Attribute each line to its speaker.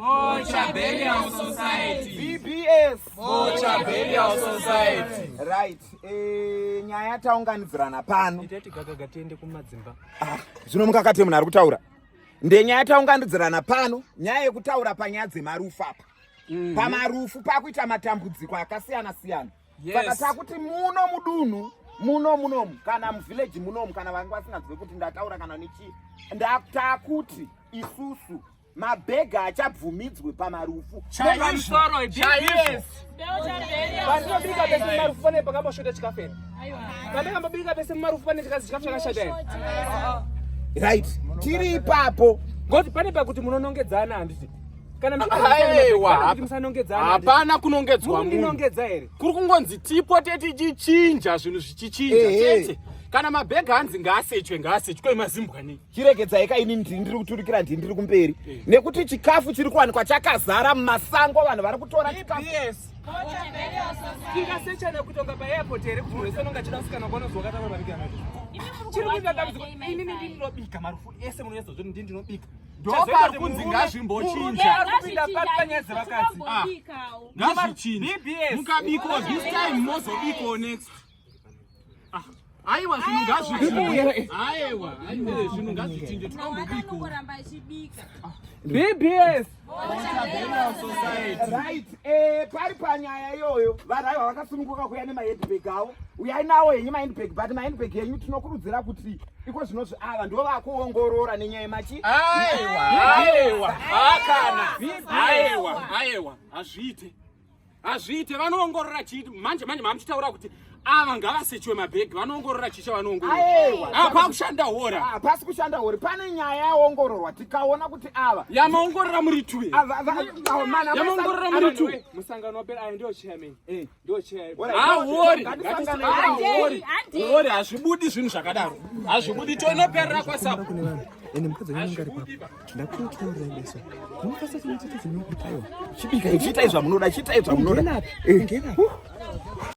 Speaker 1: Bocha Burial Society.
Speaker 2: BBS.
Speaker 1: Bocha Burial Society.
Speaker 2: Right. Eh, nyaya yataunganidzirana pano.
Speaker 3: Ita tigagaga tiende kumadzimba.
Speaker 2: Ah, zvino mukakate munhu ari kutaura. Ndenyaya yataunganidzirana pano, nyaya yekutaura panyaya dzemarufu apa. Pamarufu pakuita matambudziko akasiyana siyana. Saka takuti muno mudunhu muno munomu kana muvillage munomu kana vange vasinganzwe kuti ndataura kana nechii ndatakuti isusu mabhega achabvumidzwe pamarufu.
Speaker 3: Chaizvo, chaizvo. Pandinobika pese mumarufu pane pakamboshota chikafu here? Pandakambobika pese mumarufu pane chikazi chikafu chakashata here?
Speaker 2: Right, tiri ipapo.
Speaker 3: Ngoti pane pakuti munonongedzana handiti? Kana
Speaker 1: Aiwa,
Speaker 3: musanongedzana.
Speaker 1: Hapana kunongedzwa munhu.
Speaker 3: Munondinongedza here?
Speaker 1: Kuri kungonzi tipote tichichinja zvinhu zvichichinja chete. Kana mabhega hanzi ngaasechwe ngaasechwe mazimbwa nei?
Speaker 2: Chiregedzai ka ini ndini ndiri kuturikira ndini ndiri kumberi nekuti chikafu chiri kuwanikwa chakazara mumasango vanhu vari kutora chikafu.
Speaker 3: Tingasechana kutonga paairport here kuti munhu wese anonga achida kusikana kwanozwa wakatamba mabika Chiri kuita dambudziko inini ndini ndinobika marufu ese munonyatsa kuti ndini ndinobika.
Speaker 1: Ndopari kunzi ngazvimbochinja.
Speaker 3: Ari kupinda papi panyaya dzevakadzi?
Speaker 1: Ngazvichinje.
Speaker 3: BBS.
Speaker 1: Mukabikwa this time mozobikwa next. Ah, Aiwa zvinhu ngazvichinje. Aiwa, aiwa zvinhu ngazvichinje tinombobikwa.
Speaker 3: BBS.
Speaker 2: Right, eh, pari panyaya iyoyo vanhu aiwa vakasununguka kuuya nemahandbag avo. Uyai nawo henyu mahandbag but mahandbag enyu tinokurudzira kuti iko zvinozvi ava ndo vakuongorora nenyaya yemachi.
Speaker 1: Aiwa, aiwa, hakana. Aiwa, aiwa, hazviite. Hazviite vanoongorora chii manje manje mamuchitaura kuti ava ngavasechiwe mabhegi vanoongorora chii chavanoongorora.
Speaker 2: Aiwa.
Speaker 1: Apa kushanda hora.
Speaker 2: Hapasi kushanda hori pane nyaya yaongororwa tikaona kuti ava
Speaker 1: Yamaongorora muri two.
Speaker 2: ava- ava- ava- mana-
Speaker 1: Yamaongorora muri two.
Speaker 3: Musangano wapera ayo ndio chairman.
Speaker 2: Eh.
Speaker 3: Ndio chairman.
Speaker 2: Alright.
Speaker 1: Ahori.
Speaker 2: Ngatisangane.
Speaker 1: Ahori. Hori hazvibudi zvinhu zvakadaro. Hazvibudi toinoperera kwasapo.
Speaker 4: kune vanhu ende mukadzi wenyu anenge ari papo ndakutotaurira beso munofasa chinochita dzinoaiwa
Speaker 2: Chibikai, chiitai zvamunoda, chiitai zvamunoda.
Speaker 4: ngenapi ngenapi.